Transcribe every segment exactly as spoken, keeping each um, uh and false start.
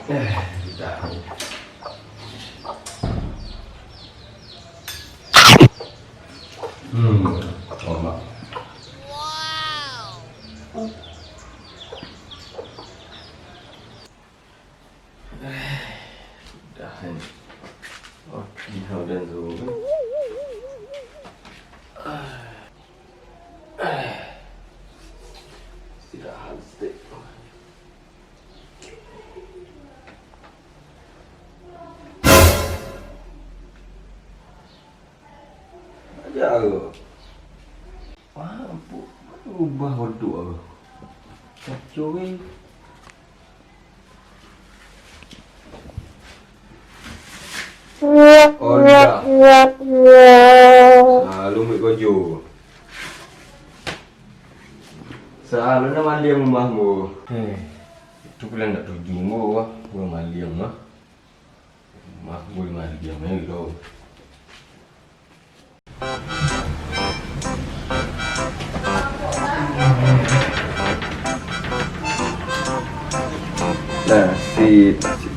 Eh, sudah. Hmm, omak. Dah, ni. Oh, dah, dah, dah. Istirahat setik. Aja ko. Wah, ampun. Ubah kodok ko. Kacau, weh. Onda. Salalu ambiak kojo. Salalu nak maliang rumah ambo. Eh, itu pula ndak tuju ambo, wah. Ambo maliang, wah. Rumah ambo maliang, eh, lo. Nah, sip, sip.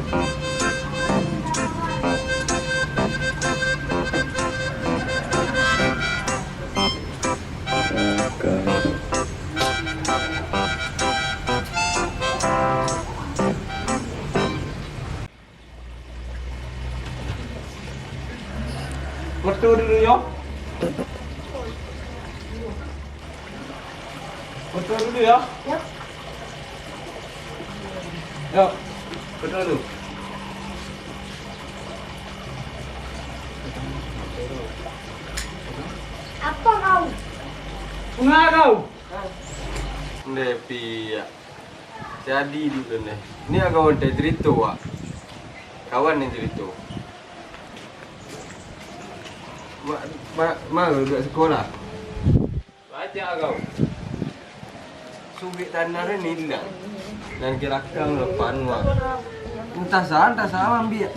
Oke. Foto dulu, yo. Foto dulu, yo. Yo. Yo, foto dulu. Apa kau? Bunga kau. Ndeh, piak. Jadi dulu nih. Ini agak onte cerito, Wak. Kawan yang cerito. Ma, ma, ma, budak sekolah. Baca kau. Subik tanah ni hilang. Dan kirakang lepan, Wak. Entah sa, entah sa ambiak.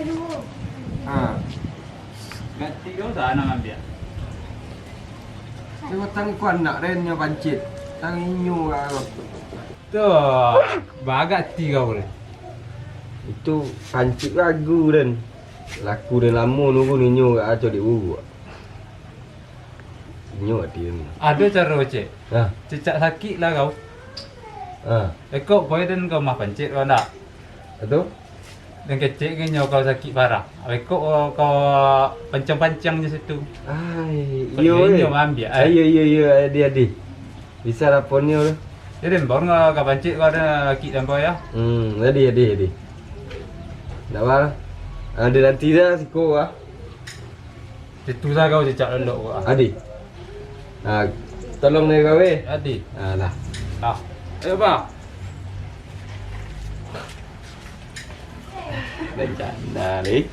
Ha. Ganti kau sa nak ambiak. Tengok tang ku anak den nyo pancit. Tang inyo kau. Tu, bagak ati kau ni. Itu pancik lagu den. Laku den lamo nunggu ninyo gak aco dek bubuak. Inyo ati den. Ado caro, Cek. Ha. Cecak sakik lah kau. Ha. Ekok boy den kau mah pancik kau ndak? Atu? Den kecek nyo kau sakik parah. Ekok kau, kau pancang-pancang je situ. Ai, kau iyo, inyo eh. Ambiak, ai. Iyo, iyo, iyo, adi, adi. Bisa lah ponyo tu. Jadi, baru ka pancik kau ado akik dan kau, yo. Hmm, jadi, jadi, jadi. Ndak apa. Ado nanti dah siko ah. Situ sa kau cicak londok kau. Adi. Ah, tolong dek kau, eh. Adi. Ah, lah. Ah. Ayo, Bang. Bercanda, ni.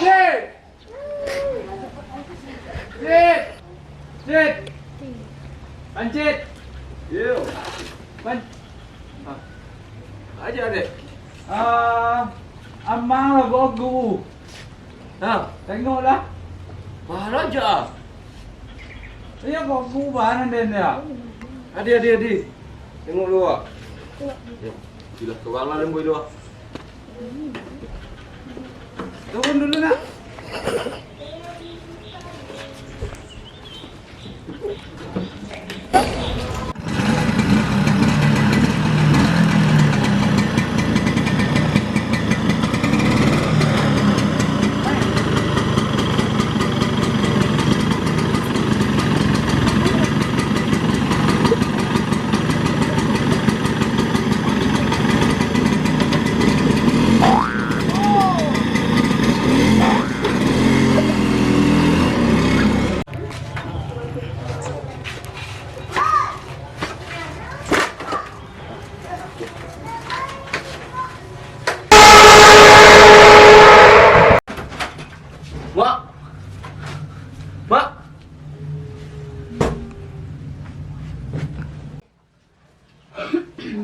Sit! Sit! Sit! Pancit! Yo. Pan-, ah. Aja, Dek. Ah, amang lah, Bogu. Ha, tengoklah. Wah, raja. Iyo, kok kubah nan den, yo? Adi, adi, adi. Tengok dulu, Wak. Yo, jelas tu, kalah den, boy, dua. Turun dulu, nak.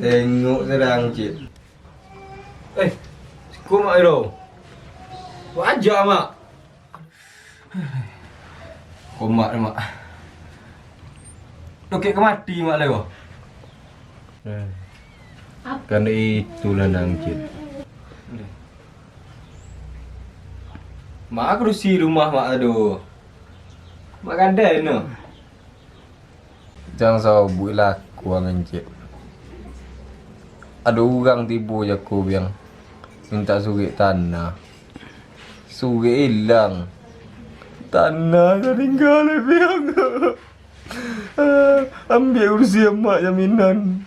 Tengok sadang, Cit. Eh, siko Mak Iro. Wajah, Mak. Komak, Mak. Dokek ka mati, Mak, lai ko. Eh, kan itulah nang, Cit. Mak, kerusi rumah, Mak, aduh. Mak gadai, no. Jan sabuik lah aku angan, Cit. Ado urang tibo jako, Biang, mintak surek tanah. Surek ilang. Tanah tatingga lai, Biang. Ambiak urusi amak jaminan.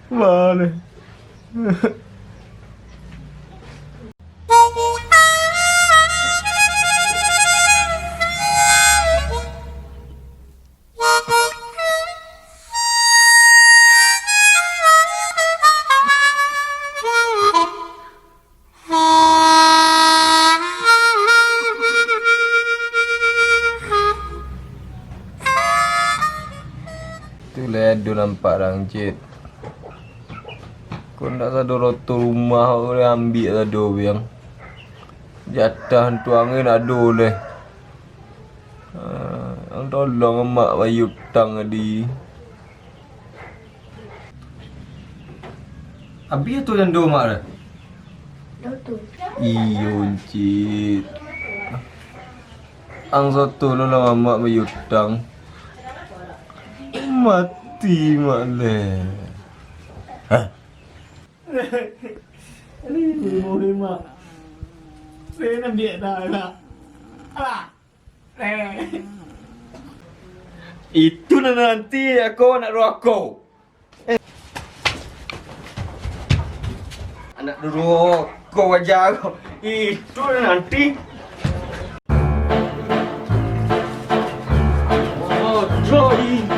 Baleh. Tu lai ado nampak dang, Cit. Kok ndak sado roto rumah, urang ambiak sado, Biang. Jatah tu angin ado leh. Ah, tolong amak bayia utang tadi. Abih tu jando mak tu? Iyo, Cit. Ang soto lo lah mamak bayia utang. Mati mak leh. Hah? Aduh, mak. Saya nak biak dah, nak. Alah. Eh. Itu nan nanti aku nak rokok. Eh. Anak duroko aja. Itu nanti. Oh, Joy.